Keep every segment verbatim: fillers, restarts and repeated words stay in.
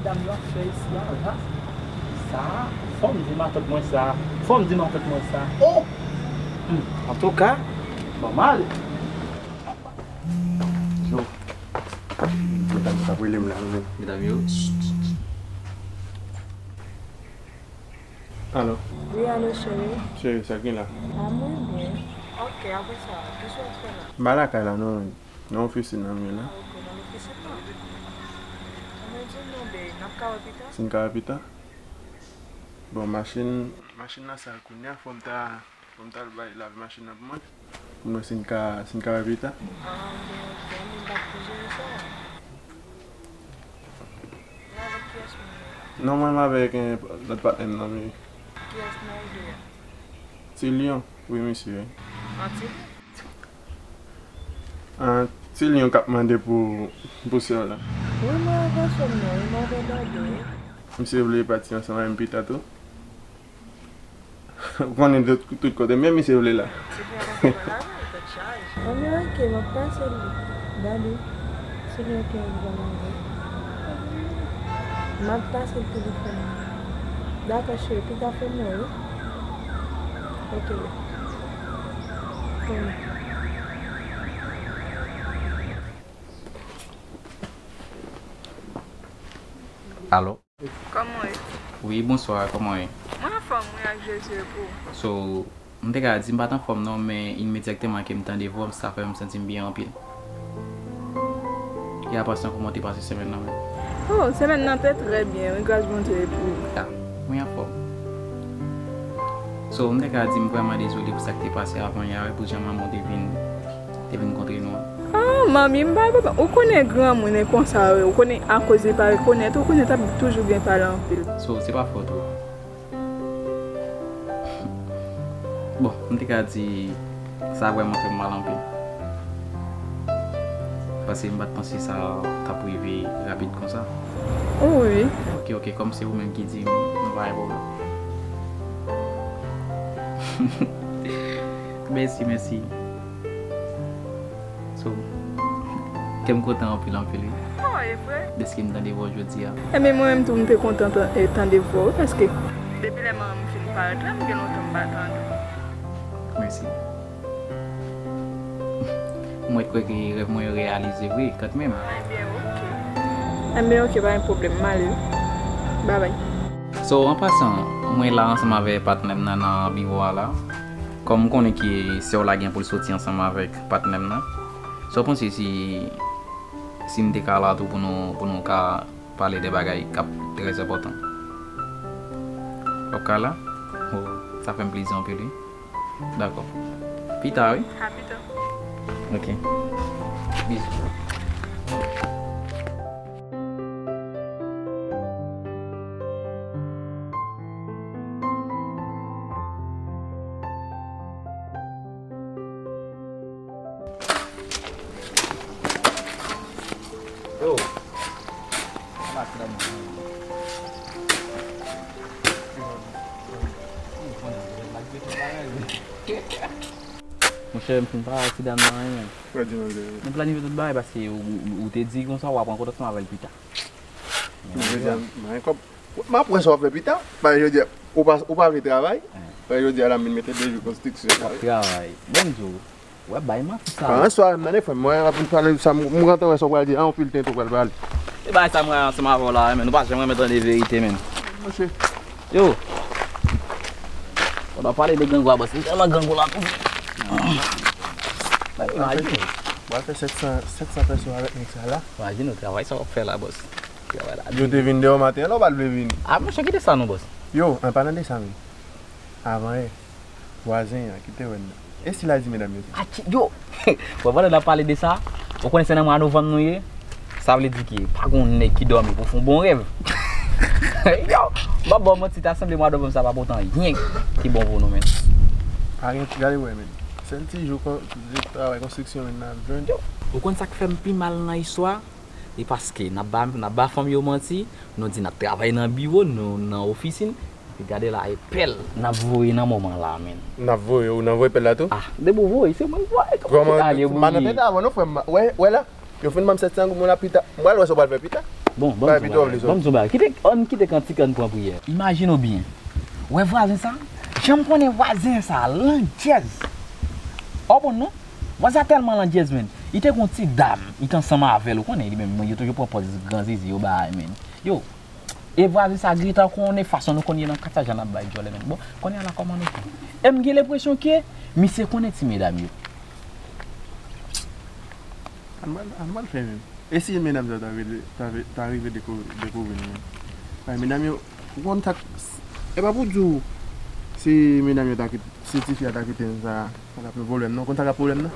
Medam yo ap fè isi a la. Sa, fò m di matant mwen sa. Fò m di matant mwen sa. Oh! Hmm, antouka, bon, m ale. Yo. Medam yo t ap rele m la, men. Medam yo. Alo. Wi, alo, cheri. Cheri, sa k gen la? A, mwen byen. Ok, apre sa, kisa w ap fè la? M pa lakay la, non. Nan ofisin nan m ye la. Ah, ok, nan ofisin nan. Mwen di w non, babe, n ap ka wè pita? Si n ka wè pita? Bon, machin, machin nan sal kounye a, fò m ta, fò m ta al bay lave machin nan pou mwen. Pou mwen, si n ka, si n ka wè pita. Ah, bon, ok, men m pa t pou jere sa. Ou avèk kiyès menm la? Non, mwen, m avèk, eh, lòt patnè m nan, men. Kiyès nan ou de a? Ti Lyon, wi, misye, wi. An Ti Lyon? An Ti Lyon k ap mande pou, pou sè w la. Wi, mwen avè sè m nan, wi, mwen avè dade, wi. Misye vle pati ansanm avè m pita tou. Ou konnen tout, tout kote, men misye vle la. Ti fi a pa fè mal avè l, tèt chaje. Anben, ok, m ap pase l li. Dade, se li ki anvi pale avè l. M ap pase l telefòn nan. Dakò, cheri, pita fè m wè, wi. Ok, bye. Fè m wè. Alo? Kòman w ye? Wi, bonswa, kòman w ye? Mwen anfòm, wi, ak Jezi, e pou w? So, m te ka di m pa t anfòm non, men imedyatman ke m tande vwa w, sa fè m santi m byen anpil. E an pasan, kòman w te pase semèn nan menm? Oh, semèn nan te trè byen, wi, gras Bondye, e pou w? Ah, mwen anfòm. So, m te ka di m vrèman dezole pou sa k te pase avan yè a, wi, pou jan manman w te vin te vin kontre nou an. Ah, manmi, m pa reponn. Ou konnen granmoun e konsa yo ye. Ou konnen akoz li pa rekonèt, ou konnen t ap toujou gen pale anpil. So, se pa fòt ou. Bon, m te ka di sa vrèman fè m mal anpil. Paske m pa t panse sa t ap rive rapid konsa. Wi. Ok, ok, kòm se ou menm ki di m, nou pa gen pwoblèm. Mèsi, mèsi. So, kè m kontan anpil, anpil, wi. Oh, e vre? Dèske m tande vwa w jodi a. Enben, mwen menm tou, m te kontan tan-, eh, tande vwa w, paske depi lè manman m fin parèt la, m gen lontan m pa tande w. Mèsi. Mwen kwè ke rèv mwen yo reyalize vre, kanmenm. Enben, ok. Enben, ok, pa gen pwoblèm, m ale wi. Babay. So, an pasan, mwen la ansanm avè patnè m nan nan biwo a la. Kòm m konnen ke sè w la gen pou l soti ansanm avèk patnè m nan. Sa w panse si, si m te ka la tou pou nou, pou nou ka pale de bagay k ap trè enpòtan? W ap ka la? Oh, sa fè m plezi anpil, wi. Dakò. Pita, wi. A pita. Ok. Bizou. Yo. Sa mache nan mwen. Monchè, m fin pale ak ti dam nan, wi, menm. Sa di mwen, menm? Nou planifye tout bagay paske ou, ou, ou te di konsa w ap rankontre ansanm avè l pita. Men jodi a, m pa gen kòb. M ap wè sa w ap fè pita. Paske jodi a, ou pa, ou pa vle travay. Paske jodi a la, m vin mete devi konstriksyon. W ap travay. Bon, m di w, w ap bay manti sa. An swa, m nan frè m, mwen ap vin pale sa, m, m gentan wè sa w pral di, an anpil tenten w pral pale. E bagay sa mwen ansanm avè w la, men nou pa janm renmen tande verite, men. Monchè. Yo. Pandan w pale de grangou a, bòs, m tèlman grangou la tou. Imajine. W al fè sèt san, sèt san peso avèk nèg sa la. Imajine w travay sa w ap fè la, bòs. Travay la. Yo te vin deyò maten an, la w pa t vle vini. A, monchè, kite sa non, bòs. Yo, an palan de sa menm. Avan yè, vwazen an ki te wè n nan. E si l al di medam yo tou? Atchi, yo! Bon, pandan n ap pale de sa, ou konnen se nan mwa novanm nou ye? Sa vle di ke pa gen yon nèg ki dòmi pou fè yon bon rèv. Yo! M p ap ba w manti, ta sanble mwa novanm sa p ap pote anyen ki bon pou nou, menn. Pa gen, gade wè, menn. Sèl ti jou kon, ti travay konstriksyon, menn, n ap jwenn. Yo! Ou konn sa k fè m pi mal nan istwa? E paske n ap ba, n ap ba fanm yo manti, nou di n ap travay nan biwo, nou nan ofisin, epi gade la, e pèl n ap voye nan moman la, menn. N ap voye, ou nan voye pèl la tou? Ah, depi w voye, se mwen k voye tou. Kòman, m pa nan tèt avan non, frè m, wè, wè la, yo fin ban m sèt san goud, mwen la pita, m pral wè sa w pral fè pita. Bon, ban m di yon bagay. Ban m di yon bagay. Kite, ann kite kantik, ann pran priyè. Imajine w byen. Ou wè vwazen sa? Jan m konnen vwazen sa, landjèz. Ou konprann non? Vwazen sa tèlman landjèz, menn. Li te gon ti dam, li te ansanm avè l, ou konnen, li menm, yo toujou pran pòz gran zizi, yo bagay, menn. Yo, e vwazen sa gentan konnen fason nou konn ye nan kat sa, jan n ap bay djòlè, menn. Bon, kounye a la, kòman nou fè? E m gen lenpresyon ke misye konnen ti medam yo. Ann pral, ann pral fè menm. E si medam sa ta vle, ta vle, ta rive dekou-, dekouvri nou menm? Ay, medam yo, ou konn sa k-, e pa pou di w, si medam yo ta kit-, si tifi a ta kite n sa, sa t ap yon pwoblèm, non? Ou konn sa k ap pwoblèm nan?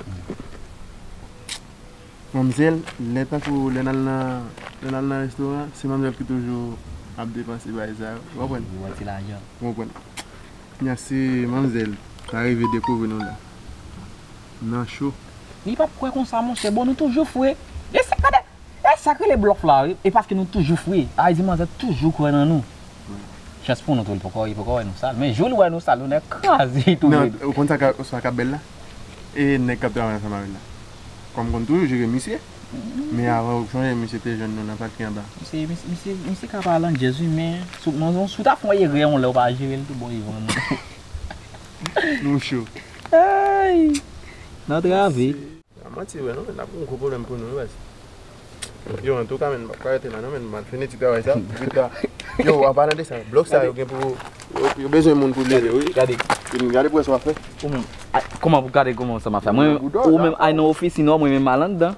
Manmzèl, lè tankou lè n al nan, lè n al nan restoran, se manmzèl ki toujou ap depanse bagay sa yo. Ou konprann? Li wè ti lajan. Ou konprann? Kounya si manmzèl ta rive dekouvri nou la, nan cho. Li p ap kwè konsa, monchè. Bon, nou toujou fre. E sa, gade, e sa k rele blòf la, wi. E paske nou toujou fre. Sa vle di manzè toujou kwè nan nou. Chans pou nou tou, li poko, li poko wè nou sal. Men jou l wè nou sal, nou nèk kraze tou. Non, ou konn sa ka, sa k ap bèl la? E nèg k ap travay ansanm avè l la. Kòm konn toujou jere misye. Men avan, ou sonje misye te jwenn nou nan pati anba. Misye, misye, misye, misye ka pale an djèz, wi, men sou, men si w ta fè yon erè yon lè, ou pa jere l tou bon, li vann ou. Nou cho. Ay! N antrave. A manti, wè, non, men n ap gen gwo pwoblèm pou nou, wi, baz. Yo, antouka, men, m p ap ka rete la, non, men, m al fini ti travay sa. Yo, an palan de sa, blòk sa, yo gen pou, yo, yo bezwen moun pou leve, wi. Gade. Vin gade pou wè sa w ap fè. Kòman, a, kòman pou gade kòman sa m ap fè? Mwen, ou menm, ay nan ofisin, ou mwen menm al anndan.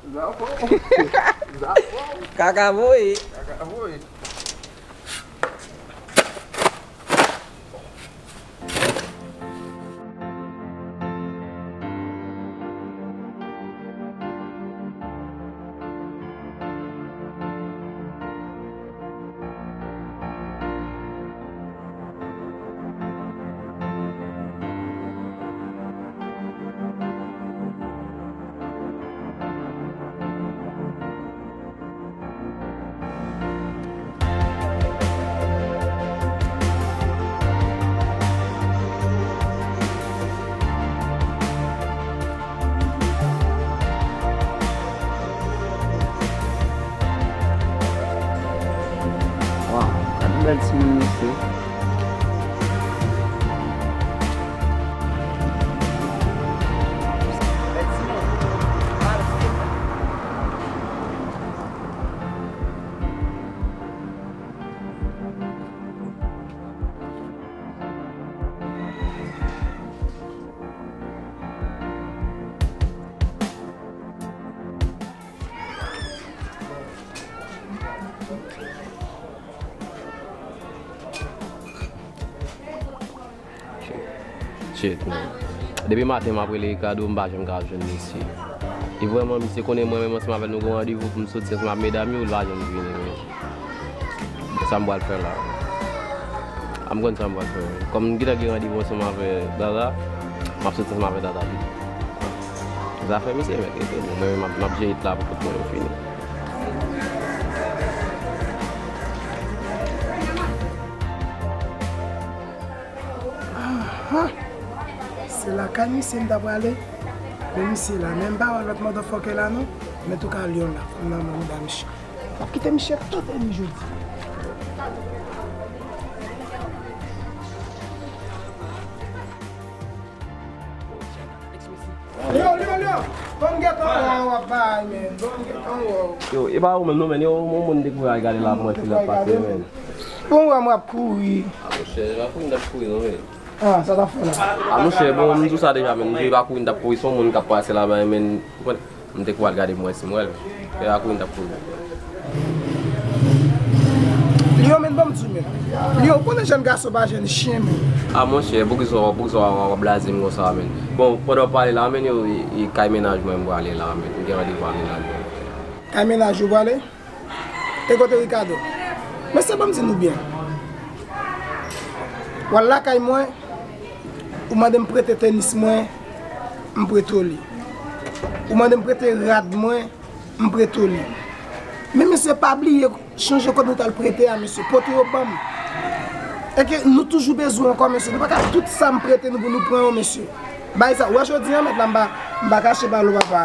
Kaka voye. Kaka voye. Waw, gad yon bèl timoun mesye. Shit, man. Depi maten m ap rele Ricardo, m pa janm ka jwenn misye. E vrèman, misye konnen mwen menm ansanm avè l nou gen yon randevou pou m soti ansanm ak medam yo, li pa janm vini, man. Sa m pral fè la? A m konn sa m pral fè. Kòm m gentan gen randevou ansanm avè Rara, m ap soti ansanm avè Tata pito. Zafè misye mèt rete, bon, mwen menm m ap, m ap jere it la pou tout mwen yo fini. Aha! Se lakay misye m ta prale. Men misye la, men m pa wè lòt motherfucker la non. Men antouka Lyon la, fanm nan mwen, medam, m ap kite misye tante li jodi. Lyon, Lyon, Lyon! Ban m gentan wè w ap bay, men. Ban m gentan wè w. Yo, e pa ou menm non, men. Yo, yon moun te kouri al gade la pou mwen, ki lè ap pase, men. Bon, wè m ap kouri. A, monchè, e pa kouri m t ap kouri non, men. Ah, sa t ap fè la? A, monchè, bon, m di w sa deja, men. M di w e pa kouri m t ap kouri, se yon moun k ap pase la, men, men, ou konprann? M te kou al gade pou mwen si m wè l. E pa kouri m t ap kouri. Lyon, men, ban m di w, men. Lyon, ou konnen jèn gason pa jèn chen, men. A, monchè, poukisa, poukisa w ap blaze m konsa, men? Bon, pandan w pale la, men, yo, e, e kay mennaj mwen m prale la, men. M gen randevou ak mennaj mwen. Kay mennaj ou prale? E kote Ricardo? Mesye, ban m di nou byen. W al lakay mwen, ou mande m prete tenis mwen, m prete w li. Ou mande m prete rad mwen, m prete w li. Men mesye, pa bliye, chanje kote nou t al prete a, mesye. Pote yo ban m. E ke nou toujou bezwen ankò, mesye. Nou pa ka tout sa m prete nou pou nou pran yo, mesye. Bay sa, w wè jodi a, mèt la, m pa, m pa kache ba l ou papa.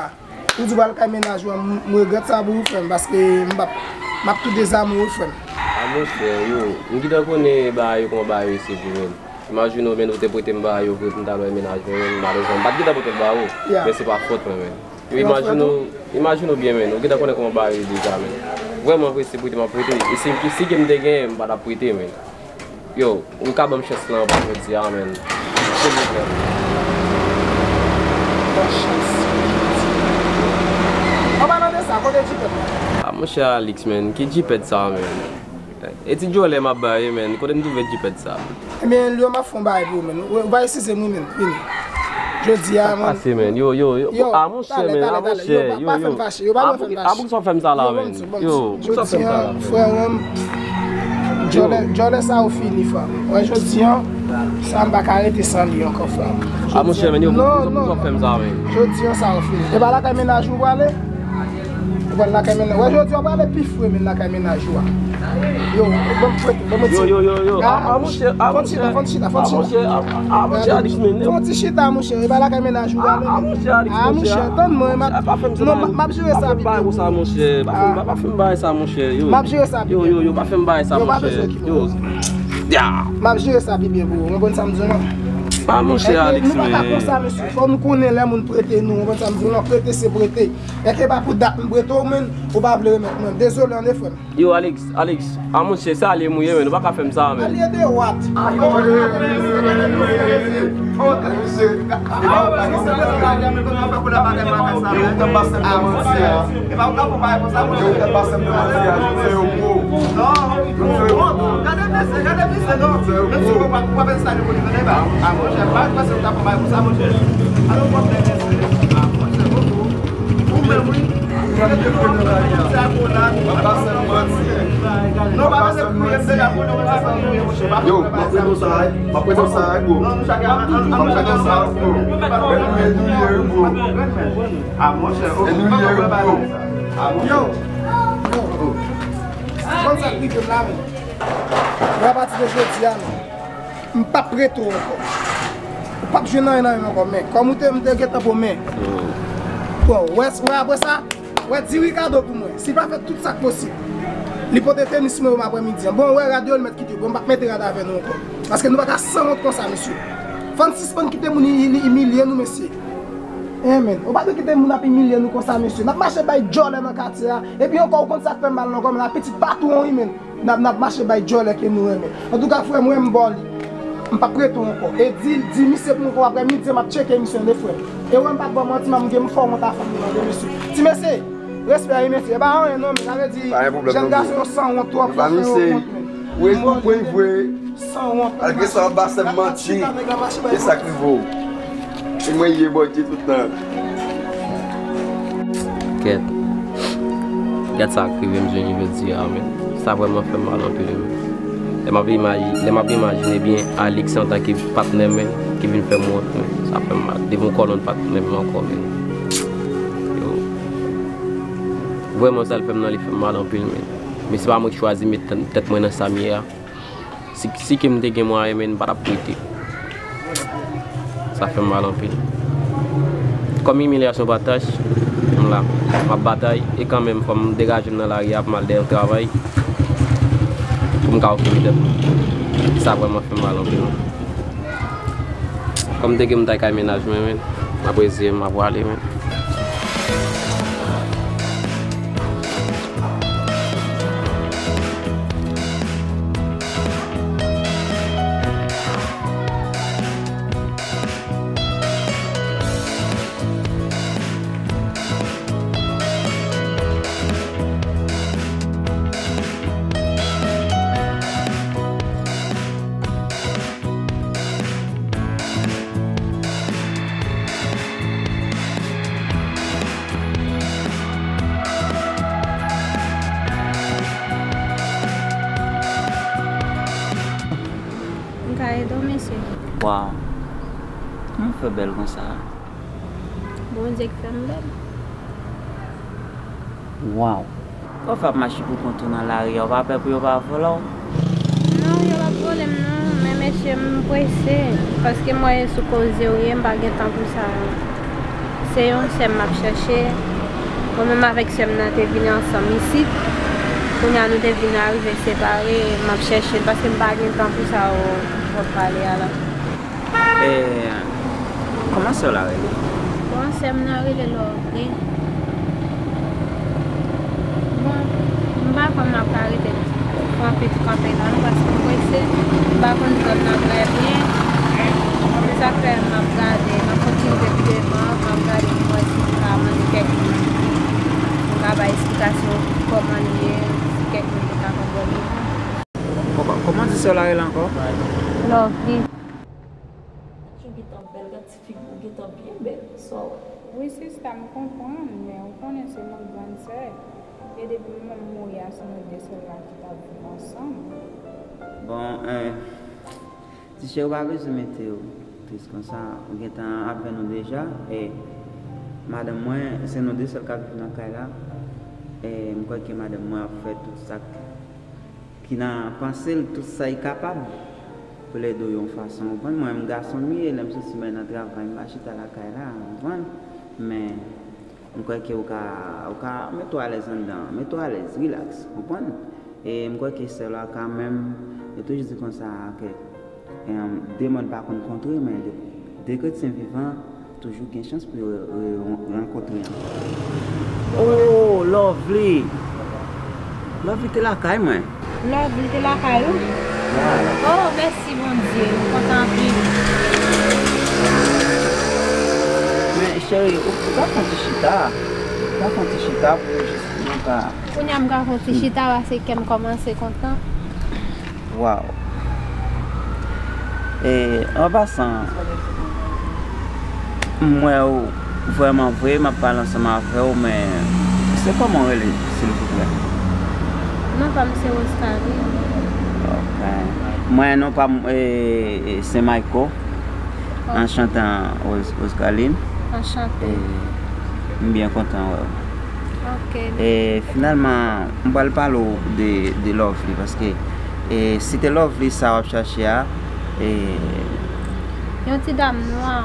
Ou di w al kay mennaj ou an, m, m regrèt sa pou ou, frè m, paske m p ap, M ap tou dezame w wi frè m. A monchè, yo, m gentan konnen bagay yo kòman bagay yo ye se vre menn. Imajine w menn, ou te prete m bagay yo vre pou m t al wè mennaj mwen menn, malerezman m pa t gentan pote l ba ou, men se pa fòt mwen menn. Yo, imajine w, imajine w byen menn, ou gentan konnen kòman bagay yo ye deja menn. Vrèman vre se prete m ap prete, e si, si ke m te genyen m pa t ap prete menn. Yo, ou ka ban m chans lan ankò jodi a menn. Silvouplè. Ban chans. An palan de sa, kote jipèt la? A monchè Alix menn, ki jipèt sa menn? E ti djòlè m ap bay menn, kote m twouve jipèt sa? Ebyen, Lyon m ap fè yon bagay pou ou menn. Ou, ou pa eskize m wi menn, vini. Jodi a, sa pase menn? Yo, yo, yo, a monchè menn, a monchè, yo, yo. A poukisa w fè m sa la menn? Yo, poukisa w fè m sa la menn? Frè m, djòlè, djòlè sa yo fini frè m. Wè jodi a, sa m pa ka rete san li ankò frè m. A monchè menn, yo, poukisa w fè m sa menn? Jodi a sa yo fini. E pa lakay mennaj ou prale? Ou pral lakay mennaj. Wè jodi a w prale pi fre menn lakay mennaj ou a. Yo, ban m fwete, ban m retire. Yo, yo, yo, yo. A monchè, a monchè. Fon ti chita, fon ti chita, fon ti chita. A monchè, a monchè Alix menn. Fon ti chita monchè, e pa lakay mennaj ou prale menn. A monchè Alix, a monchè, tann mwen, m ap, non, m ap jere sa pi byen. Pa fè m bagay konsa monchè, pa fè m bagay sa monchè. Yo. M ap jere sa pi byen. Yo, yo, yo, pa fè m bagay sa monchè. Yo. M ap jere sa pi byen pou ou, ou konprann sa m di w lan? A monchè Alix menn. Nou pa ka konsa mesye, fò nou konnen lè moun prete nou, ou konprann sa m di w lan? Prete se prete. Èske pa pou dat m prete w menn, ou pa vle remèt mwen? Dezole ande frè m. Yo, Alix, Alix, a monchè, se alye m ou ye menn, ou pa ka fè m sa menn. Alye de what? Gade mesye, gade mesye non. Menm si w pa fè sa li pou li tande ba. A monchè, pa kwè se ou ta fè bay pou sa monchè. Alò w ap fè mesye. A monchè, ou menm wi. Yo, m ap prete w sa, m ap prete w sa, bro. M ap prete w sa, bro. Mwen nou ye, nou ye, bro. E nou ye, bro. Yo, yo. Konn sa k rive m la menn. Mwen apati de jodi a menn. M p ap prete w ankò. Ou p ap jwenn anyen nan men m ankò, men kòm ou te, m te gentan pwomèt. Bon, wè, wè apre sa, wè di Ricardo pou mwen. Si l pa fè tout sa k posib, li pote tenis mwen pou m aprèmidi an. Bon, wè rad yo, li mèt kite. Bon, m p ap mete rad avè nou ankò. Paske nou pa ka sanwont konsa, mesye. Fò n sispann kite moun i-, i-, imilye nou, mesye. Eh, men, ou pa dwe kite moun ap imilye nou konsa, mesye. N ap mache bay djòlè nan katye a. Epi ankò, ou konn sa k fè m mal nan kò m la, pitit patwon, wi, men. N ap, n ap mache bay djòlè ke nou renmen. Antouka, frè m, wè m ba w li. M p ap rete w ankò. E di, di misye pou mwen kòm aprèmidi an, m ap tcheke misye, tande, frè m. E wè m pa t ba w manti, m ap gen m fè w wont a fanmi an, tande, mesye. Ti mesye, respè, wi, mesye. E pa anyen, non, men sa vle di, jèn gason yo sanwont twòp, yo fè yo wont, men. Sanwont. Malgre sa w ap ba sè m manti, e sa k rive w. Se mwen ye Bondye tout tan. Kèt. Gad sa k rive m jodi a, men. Sa vrèman fè m mal anpil, men. Lè m ap imaji-, lè m ap imajine byen Alix antanke patnè m, men, ki vin fè m wont, men. Sa fè m mal. Devan yon kòlonn patnè m ankò, men. Yo. Vrèman, sa l fè m nan, li fè m mal anpil, men. Men se pa mwen ki chwazi met tèt mwen nan sa m ye a. Si, si ke m te gen mwayen, men m pa t ap prete. Sa fè m mal anpil. Kòm imilyasyon pa tach, m la, m ap batay, e kanmenm fò m degaje m nan lari a pou m al dèyè yon travay, pou m ka okipe tèt mwen. Sa vrèman fè m mal anpil. Kòm m te gen m t al kay mennaj mwen, men, m ap reziye m, m ap prale, men. M ka ede w, mesye? Waw! Kòman w fè bèl konsa? Bondye k fè m bèl. Waw! Kòman w fè ap mache pou kont ou nan lari a, ou pa pè pou yo pa vòlè w? Non, yo p ap vòlè m non, men mesye, m prese, paske m wè e sou koze w ye, m pa gen tan pou sa. Se yon sè m m ap chèche. Mwen menm avèk sè m nan te vini ansanm isit. Kounye a nou te vin arive separe, m ap chèche l paske m pa gen tan pou sa w, w ap pale a la. E, kòman sè w la rele? Bon, sè m nan rele Lovely. Bon, m pa konn m ap ka rete kanpe, kanpe la non, paske m prese, m pa konn zòn nan trè byen. Se sa k fè m ap gade, m ap kontinye pi devan, m ap gade pou m wè si m ka mande kèk moun, m ka bay esplikasyon kòman li ye, si kèk moun te ka konprann li. Kòman, kòman ti sè w la rele ankò? Lovely. Ou gentan bèl, gad ti figi w gentan byen bèl. Sa w wè? Wi, sista, m konprann, men ou konnen se mwen k grann sè. E depi m mouri a, se nou de sèl la ki t ap viv ansanm. Bon, eh, ti cheri, ou pa bezwen mete w tris konsa. Ou gentan avè nou deja. E madanm mwen, se nou de sèl k ap viv nan kay la. E m kwè ke madanm mwen ap fè tout sa k ki nan panse l tout sa l kapab pou l ede w yon fason, ou konprann? Mwen menm, gason m ye, lè m soti mwen nan travay, m pa chita lakay la, ou konprann? Men, m kwè ke ou ka, ou ka mete w alèz anndan, mete w alèz, rilaks, ou konprann? E m kwè ke sè w la kanmenm, yo toujou di konsa ke Em, de mòn pa konn kontre, men de, de kretyen vivan toujou gen chans pou yo re-, re-, rankontre ankò. Oh, Lovely! Lovely te lakay mwen. Lovely te lakay ou? Ya. Oh, mèsi Bondye, m kontan anpil. Men, cheri, ou, ou ka fè yon ti chita. Ou ka fè yon ti chita pou jis nou ka Kounye a m ka fè yon ti chita, paske kè m kòmanse kontan. Waw. E, an pasan, m wè w vrèman vre, m ap pale ansanm avè w, men se kòman w rele, silvouplè? Non pa m se Rosecaline. Ok. Mwen, non pa m, e, e, se Mayco. Ok. Anchante, Rose, Rosecaline. Anchante. E, m byen kontan wè w. Ok. E, finalman, m pral pale w de, de Lovely, paske, e, si te Lovely sa w ap chache a, e, yon ti dam nwa.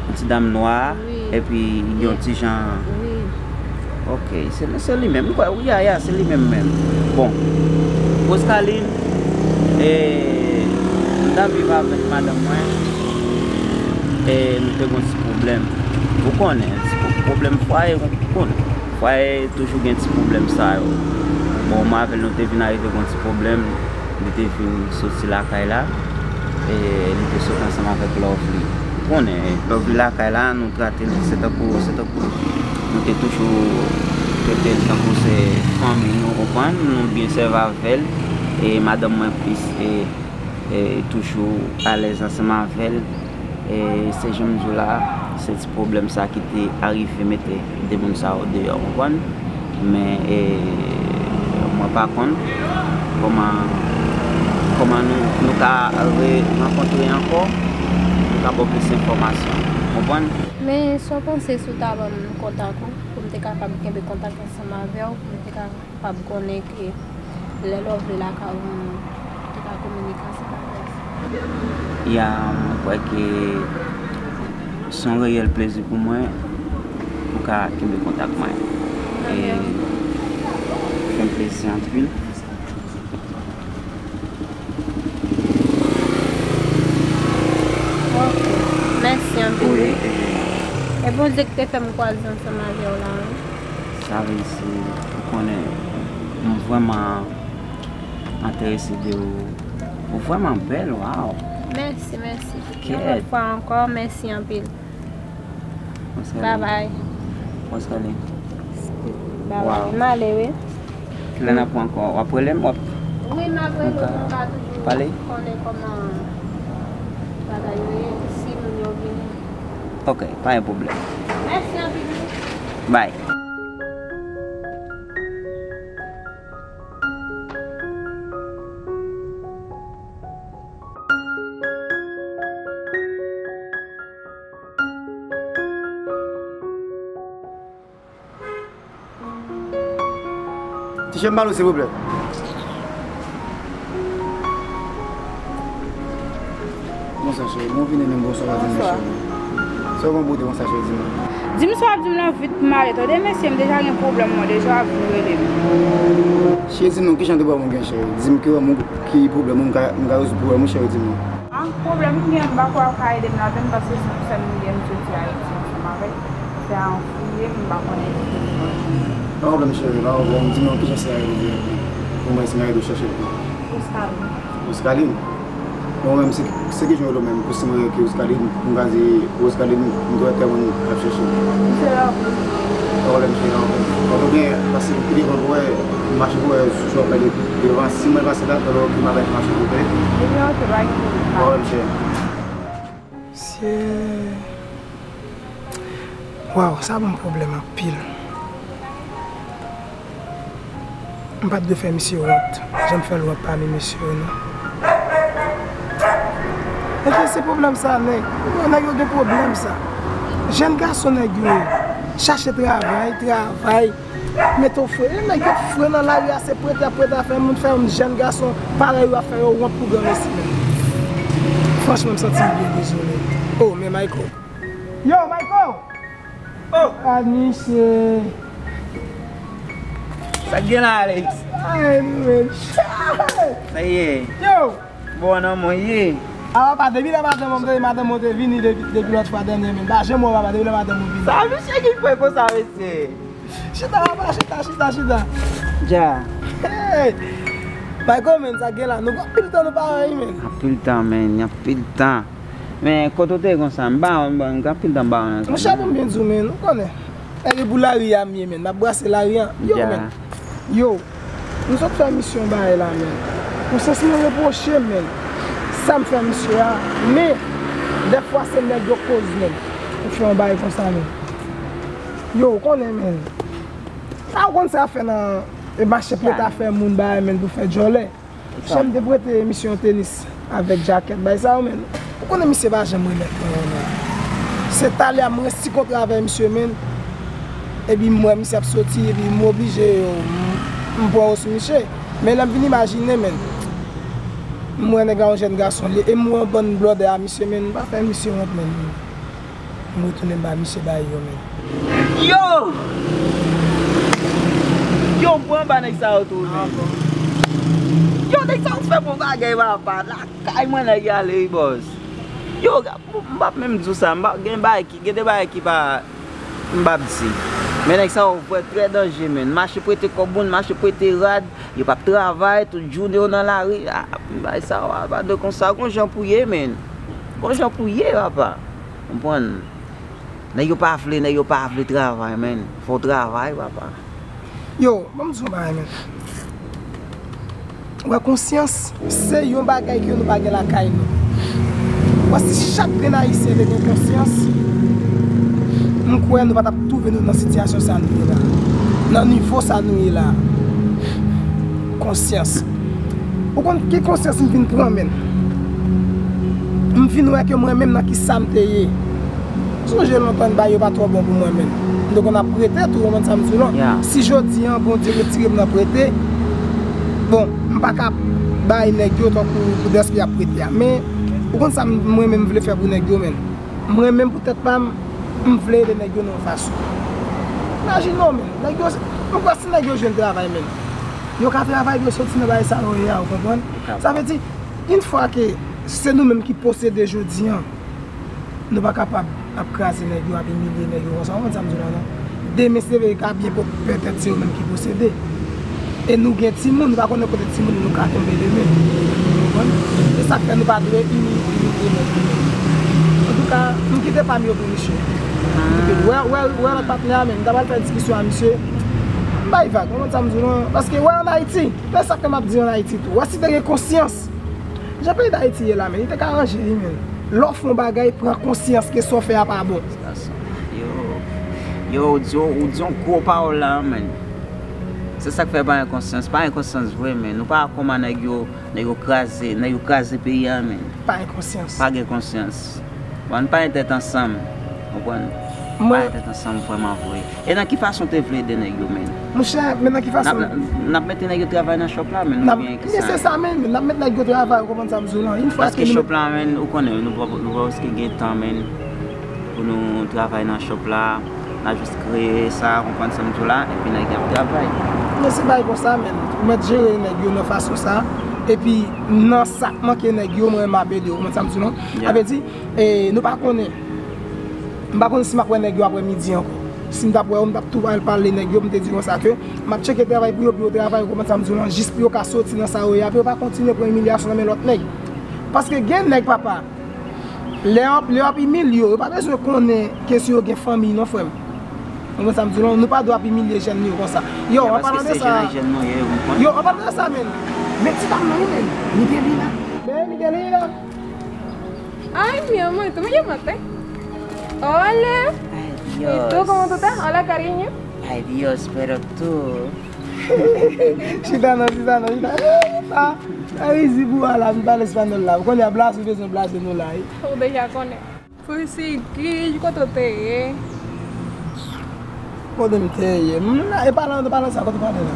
Yon ti dam nwa, wi, epi yon ti jan. Wi. Ok, se, se li menm. M kwè, wi, ya, ya, se li menm menm. Bon, Rosecaline, e, m t ap viv avèk madanm mwen, e, nou te gon ti pwoblèm. Ou konnen, ti pwo-, pwoblèm fwaye, ou konnen. Fwaye toujou gen ti pwoblèm sa yo. Bon, mwen avè l, nou te vin arive gon ti pwoblèm. Li te vin soti lakay la. E li te sot ansanm avèk Lovely. Ou konnen, Lovely lakay la, nou trate l, se tankou, se tankou nou te toujou trete l tankou se fanmi nou, ou konprann? Nou byen sèvi avè l. E madanm mwen plis, e, e toujou alèz ansanm avè l. E se jan m di w la, se ti pwoblèm sa ki te arive mete de moun sa yo deyò, ou konprann? Men, e, mwen pa konn kòman, kòman nou, nou ka re-, rankontre ankò, nou ka ba w plis enfòmasyon, ou konprann? Men, sa w panse si w ta ban m kontak ou, pou m te kapab kenbe kontak ansanm avè w, pou m te ka kapab konnen ke lè Lovely lakay ou, nou te ka kominike ansanm avè l. Ya, mwen kwè ke se yon reyèl plezi pou mwen pou w ka kenbe kontak mwen. E fè m plezi anpil. Ok. Mèsi anpil. Wi, e Bondye ki te fè m kwaze ansanm avè w la, wi. Sa vle di, ou konnen, m vrèman enterese de ou. Ou vrèman bèl, waw. Mèsi, mèsi. Yon lòt fwa ankò, mèsi anpil. Bye bye. Bye bye. M ale, wi. Kilè n ap wè ankò? W ap rele m? W ap... Wi, m ap rele w, nou ka toujou pale, konnen kòman bagay yo ye, si moun yo vini. Ok, pa gen pwoblèm. Mèsi anpil, wi. Bye. Ti chè m pale w, silvouplè. Bonswa, cheri. Bon vini menm, bonswa, bonswa, cheri. Sa w gen pou di, bonswa, cheri, di mwen. Di m sa w ap di m lan vit pou m ale, tande mesye, m deja gen pwoblèm mwen deja, w ap vin rele m. Cheri, di m non, kijan de pwoblèm ou gen, cheri? Di m ki pwoblèm ou, ki pwoblèm ou, m ka, m ka rezoud pwoblèm ou, cheri, di m non. Ah, pwoblèm m gen, m pa kwè w ap ka ede m ladann, paske se yon sèl m gen, m soti Ayiti ansanm avèk. Se a yon fouye, m pa konnen ki pwoblèm. Pa pwoblèm, cheri, pa pwoblèm. Di m non, kijan se a rele pou mwen, si m ka ede w chèche l pou ou? Oscaline. Oscaline? Bon, mwen menm, se, se ki jan w rele w menm? Pou si mwen rele Oscaline, pou m ka di Oscaline, m dwe tèlman ap chèche. M se la pou ou. Pa pwoblèm, cheri, pa pwoblèm. Mwen tou byen, pase pi devan pou wè, m mache pou wè, si w ap pale devan, si mwen pase la, tande w ki m ap mache pou wè. Ebyen, ok, pa gen pwoblèm. Pa pwoblèm, cheri. Se Waw, sa ban m pwoblèm anpil. M pa t dwe fè misye wont, jan m fè l wont pami mesye yo, non. Ebyen, se pwoblèm sa, nèg. Yo, nèg yo gen pwoblèm sa. Jèn gason nèg yo ye. Chache travay, travay. Mete w fre. E nèg yo fre nan lari a, se prete y ap prete a fè moun, fè yon jèn gason parèy ou a fè yo wont pou granmesi menm. Franchman, m santi m byen dezole. Oh, men Michael. Yo, Michael! Oh! Aniche! Sa k gen la, Alex? Ay, men. Sa ye? Yo! Bon, nan mwen ye. A, papa, depi lè madanm mwen, depi madanm mwen te vini depi, depi lòt fwa dènye, men. Pa janm wè, papa, depi lè madanm mwen vini. Sa misye ki fè konsa, mesye? Chita, papa, chita, chita, chita. Dja. Hey! Michael, men, sa gen la. Nou gen anpil tan nou pa wè, men. Anpil tan, men, anpil tan. Men, kote w te konsa, m ba w, m ba w, m gen anpil tan m ba w nan sa. Monchè, pou m byen di w, men, ou konnen. Nèg pou lari a m ye, men. M ap brase lari a. Yo, men. Yo, nou sot fè misye yon bagay la, men. Konsyans mwen repwoche m, men. Sa m fè misye a, men, dèfwa se nèg yo koz, men. Ou fè yon bagay konsa, men. Yo, ou konnen, men. Sa ou konn sa fè nan, e, mache prete afè moun bagay, men, pou fè djòlè. Chè m te prete misye yon tenis avèk djakèt, bay sa yo, men. Ou konnen misye pa janm remèt mwen yo, men. Se talè a m resi kontre avè misye, men. Epi m wè misye ap soti, epi m oblije, yo, m, m pran yo sou misye. Men lè m vin imajine, men. M wè nèg la yon jèn gason, li, e m wè yon bann blòdè a misye, men. M pa fè misye wont, men. M retounen m ba misye bay yo, men. Yo! Yo, m pran anba nèg sa yo tou, men. Yo, nèg sa yo fè bon bagay, papa. Lakay mwen nèg yo ale, wi, bòs. Yo, m p ap menm di w sa. M pa, gen bagay ki, gen de bagay ki pa, m p ap di. Men nèg sa yo vre trè danje, men. Mache prete kòb moun, mache prete rad. Yo p ap travay, tout jounen yo nan lari. Ah, bagay sa yo, pa de konsa. Gon jan pou ye, men. Gon jan pou ye, papa. Konprann? Nèg yo pa vle, nèg yo pa vle travay, men. Fò w travay, papa. Yo, ban m di w yon bagay, men. Wè, konsyans, se yon bagay ke nou pa gen lakay nou. Wè, si chak grenn Ayisyen te gen konsyans, m kwè nou pa t ap twouve nou nan sitiyasyon sa nou ye la. Nan nivo sa nou ye la. Konsyans. Ou konn ki konsyans m vin pran, men. M vin wè ke mwen menm nan ki sa m te ye. Sonje lontan bagay yo pa twò bon pou mwen, men. M te konn ap prete tou, ou konprann sa m di w lan. Si jodi a, Bondye retire m nan prete, bon, m pa ka bay nèg yo tankou pou dèske y ap prete a. Men, ou konn sa m, mwen menm m vle fè pou nèg yo, men. Mwen menm pou tèt pa m, m vle ede nèg yo nan yon fason. Imajine w, men. Nèg yo, m kwè si nèg yo jwenn travay, men. Yo ka travay, yo soti nan bagay sa yo ye a, ou konprann? Sa vle di, yon fwa ke se nou menm ki posede jodi a, nou pa kapab ap kraze nèg yo, ap imilye nèg yo konsa, ou konn sa m di w la, non? Demen, se vre, ka byen po-, petèt se yo menm ki posede. E nou gen timoun, nou pa konnen kote timoun nou ka tonbe demen. Ou konprann? E sa k fè nou pa dwe imilye, imilye nèg yo. Antouka, m kite pa m yo pou misye. Epi, wè, wè, wè lòt patnè a, men, m ta pral fè diskisyon a misye. M bay vag, ou konn sa m di w, non? Paske, wè, ann Ayiti, men sa k fè m ap di ann Ayiti tou. Wè, si te gen konsyans, jan peyi Dayiti ye la, men, li te ka ranje li, men. Lè w fè yon bagay, pran konsyans ke sa w fè a pa bon. Gason, yo, yo, ou di, ou di yon gwo pawòl la, men. Se sa k fè pa gen konsyans, pa gen konsyans vre, men. Nou pa kòman nèg yo, nèg yo kraze, nèg yo kraze peyi a, men. Pa gen konsyans. Pa gen konsyans. Bon, nou pa gen tèt ansanm, konprann? Pa gen tèt ansanm vrèman vre. E nan ki fason w te vle ede nèg yo, men? Monchè, men nan ki fason? N ap, n ap mete nèg yo travay nan shop la, men, oubyen ki sa? Men se sa, men, n ap mete nèg yo travay, ou konprann sa m di w lan. Yon fwa ke nou met... Paske shop la, men, ou konnen, nou pa, nou pa prèske gen tan, men, pou nou travay nan shop la. A jis kreye sa, konprann sa m di w la, epi nèg yo ap travay. Men se bagay konsa, men. Ou mèt jere nèg yo nan fason sa. Epi, nan sa k manke nèg yo, mwen, m ap ede w. Ou konprann sa m di w, non? Yeah. Sa vle di, e, nou pa konnen. M pa konn si m ap wè nèg yo apre midi ankò. Si m t ap wè yo, m t ap tou al pale nèg yo, m te di konsa ke m ap tcheke travay pou yo, pou yo travay, ou konprann sa m di w, non? Jis pou yo ka soti nan sa yo ye a, pou yo pa kontinye pran imilyasyon nan men lòt nèg. Paske gen nèg, papa, Lè w ap, lè w ap imilye yo, yo pa bezwen konnen ke si yo gen fanmiy non, frè m. Ou konprann sa m di w lan? Nou pa dwe ap imilye jèn yo konsa. Yo, an palan de sa, yo, an palan de sa, men, men ti dam nan wi, men, Miguelina. Men Miguelina. Ay, mi amor, ¿cómo llamaste? Hola. Ay, Dios. ¿Y tú cómo tú estás? Hola, cariño. Ay, Dios, pero tú. Chita non, chita non, chita. Eh, sa, sa izi pou ala, m pale espanyòl la. Ou konnen a blaze, ou bezwen blaze nou la, wi. Ou deja konnen. Pou sigi, kote w te ye? Kote m te ye? M la, e pale, pale sa, kote w pale la?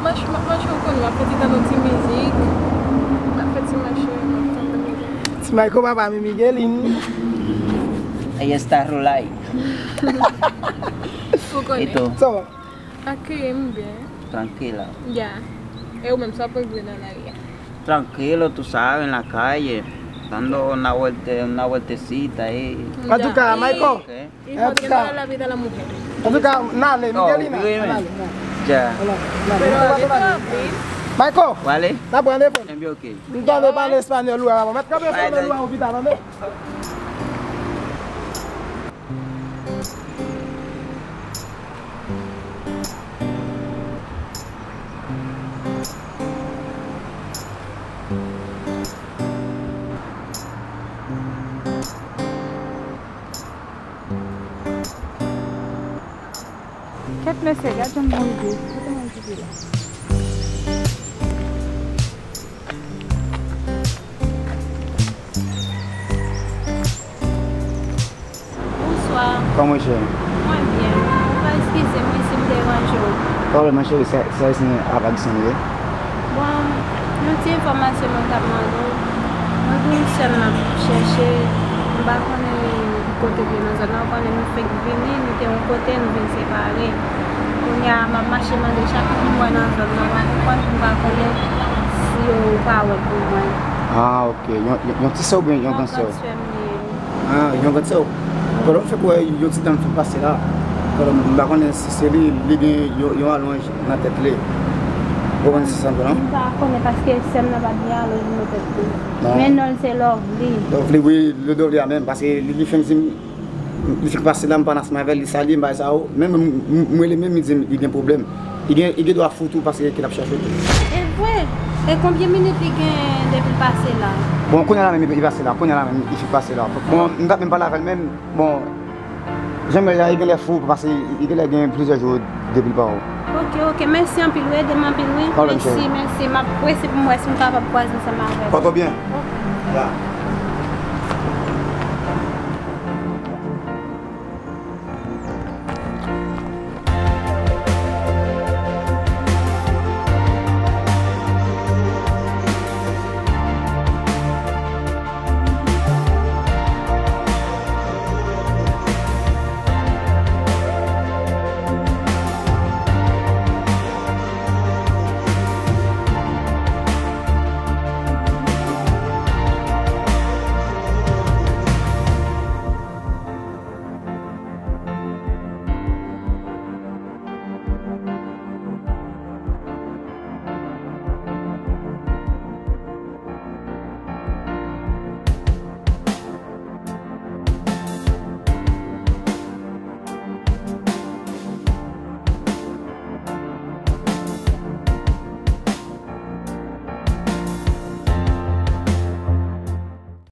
Mache, m ap mache, ou konnen, m ap fè ti tande ti mizik. M ap fè ti mache, m ap tande mizik. Ti Michael papa, mi Miguelin. Ella está rulay. Ou konnen. Sa va? Ak, m byen. Trankila. Ya. E ou menm, sa w ap regle nan lari a? Tranquilo, tú sabes, en la calle, dando una vuelte-, una vueltecita ahí. Antouka, Michael. Ok. Antouka, antouka, n ale, Miguelina, n ale, n ale. Ya. Michael, n ap pran telefòn. M tande pale espanyòl ou a, mèt kanpe espanyòl ou a, ou pita tande. Kèt mesye, gad jan m rive. Kote mwen kite la? Bonswa. Kòman w ye, cheri? Mwen byen. Ou ka eskize mwen si m deranje w. Pa pwoblèm, mon cheri, se, se Ayisyen avag san nou ye. Bon, yon ti enfòmasyon mwen t ap mande w. Mwen gen yon sè m m ap chèche. M pa konnen kote l ye nan zòn nan. Ou konnen nou fenk vini, nou te yon kote, nou vin separe. Kounye a, m ap mache mande chak moun m wè nan zòn nan, m ap konprann, m pa konnen si yo pa wè l pou mwen. Ah, ok. Yon, yon, yon ti sè oubyen yon gran sè w? Yon gran sè m li ye. Ah, yon gran sè w. Pandan w fèk wè yon ti dam fèk pase la, pandan m pa konnen si se li, li gen yon, yon alonj nan tèt li. Ou konprann sa m di w lan? M pa konnen paske sè m nan pa t gen alonj nan tèt li. Non. Men non l se Lovely. Lovely, wi, Lovely a menm, paske li, li fenk di m, li fenk pase la, m pa nan ansanm avè l, li salye m, bagay sa yo. Menm m, m, m rele menm, li di m li gen pwoblèm. Li gen, li gen dwa fou tou paske ke l ap chèche w tou. E vre? E konbyen minit li gen depi l pase la? Bon, kounye a la menm li pase la, kounye a la menm li fenk pase la. Bon, m t ap menm pale avè l menm, bon, jan m wè l la, li genlè fou paske li genlè gen plizyè jou depi l pa wè w. Ok, ok, mèsi anpil wi, ede m anpil wi. Pwoblèm, cheri. Mèsi, mèsi. M ap prese pou m wè si m kapab kwaze ansanm avè l. Pòte w byen. Ok. Ya.